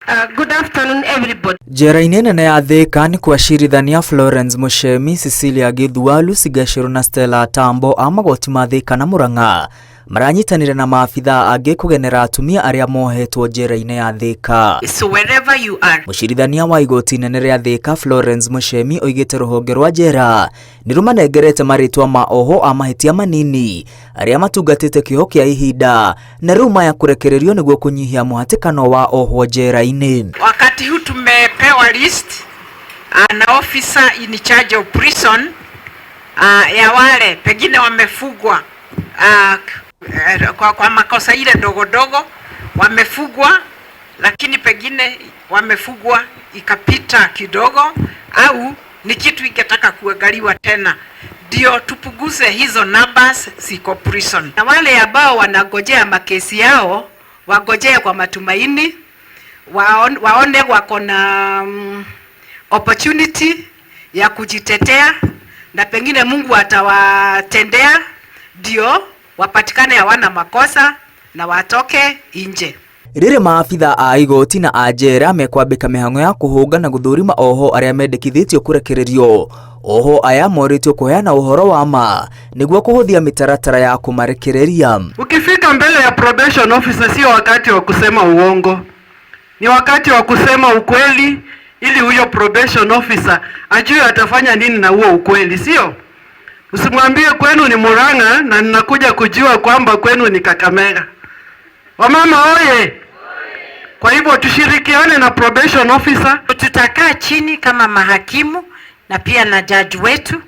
Good afternoon, everybody. Njera-inĩ nene ya Thika nĩ kwacirithania Florence Muchemi, Cecilia Githua, Lucy Gachiru na Stella Tambo a magoti ma Thika na Murang'a maranyitanĩra na maabithaa angĩ kũgenera atumia arĩa mohetwo njera-inĩ ya Thika. So wherever you are, Mũcirithania wa igoti inene rĩa Thika Florence Muchemi oigĩte rũhonge rwa njera nĩ rũmanengerete marĩtwa ma oho a mahĩtia manini arĩa matungatĩte kĩoho kĩa ihinda na rĩu maya kũrekererio nĩguo kũnyihia mũhatĩkano wa ohwo njera-inĩ. Wakati huu tumepewa list na officer in charge of prison ya wale pengine wamefugwa kwa makosa ile dogo dogo wamefugwa, lakini pengine wamefugwa ikapita kidogo, au ni kitu ingetaka kuangaliwa tena, ndio tupunguze hizo numbers ziko prison. Na wale ambao wanagojea makesi yao wagojee kwa matumaini, waone wako na opportunity ya kujitetea na pengine Mungu atawatendea ndio wapatikane hawana makosa na watoke nje. Rĩrĩ maabitha a igoti na a njera mekwambĩka mĩhang'o ya kũhũnga na gũthũrima oho arĩa mendekithĩtio kũrekererio. Oho aya morĩtio kũheana ũhoro wa ma nĩguo kũhũthia mĩtaratara ya kũmarekereria. Ukifika mbele ya probation officer, sio wakati wa kusema uongo, ni wakati wa kusema ukweli, ili huyo probation officer ajue atafanya nini na huo ukweli, sio? Usimwambie kwenu ni Murang'a na ninakuja kujua kwamba kwenu ni Kakamega. Wamama oye! Kwa hivyo tushirikiane na probation officer. Tutakaa chini kama mahakimu na pia na judge wetu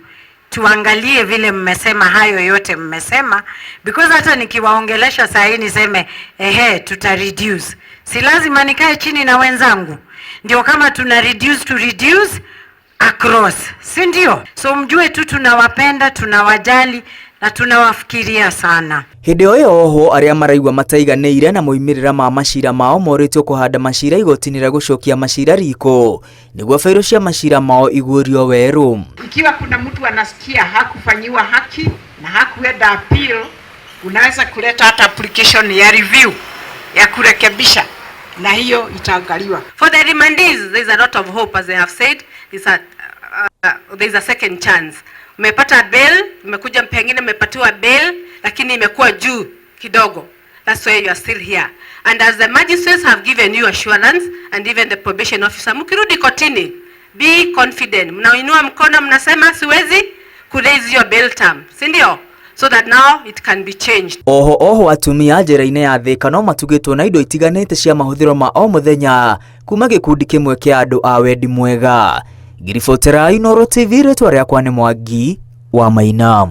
tuangalie vile mmesema hayo yote mmesema, because hata nikiwaongelesha saa hii niseme ehe, tuta reduce, si lazima nikae chini na wenzangu, ndio kama tuna reduce to reduce across, si ndio? So mjue tu tunawapenda, tunawajali na tunawafikiria sana. Hĩndĩ o ĩyo ohwo arĩa maraigua mataiganĩire na moimĩrĩra ma macira mao morĩtio kũhanda macira igoti-inĩ rĩa gũcokia macira riko nĩguo bairo cia macira mao iguũrio werũ. Ikiwa kuna mtu anasikia hakufanyiwa haki na hakuenda appeal, unaweza kuleta hata application ya review ya kurekebisha na hiyo itaangaliwa. For the remandees, there is a lot of hope, as I have said, there is a second chance. Mmepata bail, mmekuja pengine mmepatiwa bail lakini imekuwa juu kidogo. That's why you are still here. And as the magistrates have given you assurance and even the probation officer, mkirudi kotini, be confident. Mnainua mkono mnasema siwezi ku raise your bail term, si ndio? So that now it can be changed. Oho oho atumia njera-inĩ ya Thika no matugĩtwo na indo itiganĩte cia mahũthĩro ma o mũthenya kuma gĩkundi kĩmwe kĩa andũ a wendi mwega. Ngiribotera Inooro TV, rĩtwa rĩakwa nĩ Mwangi wa Maina.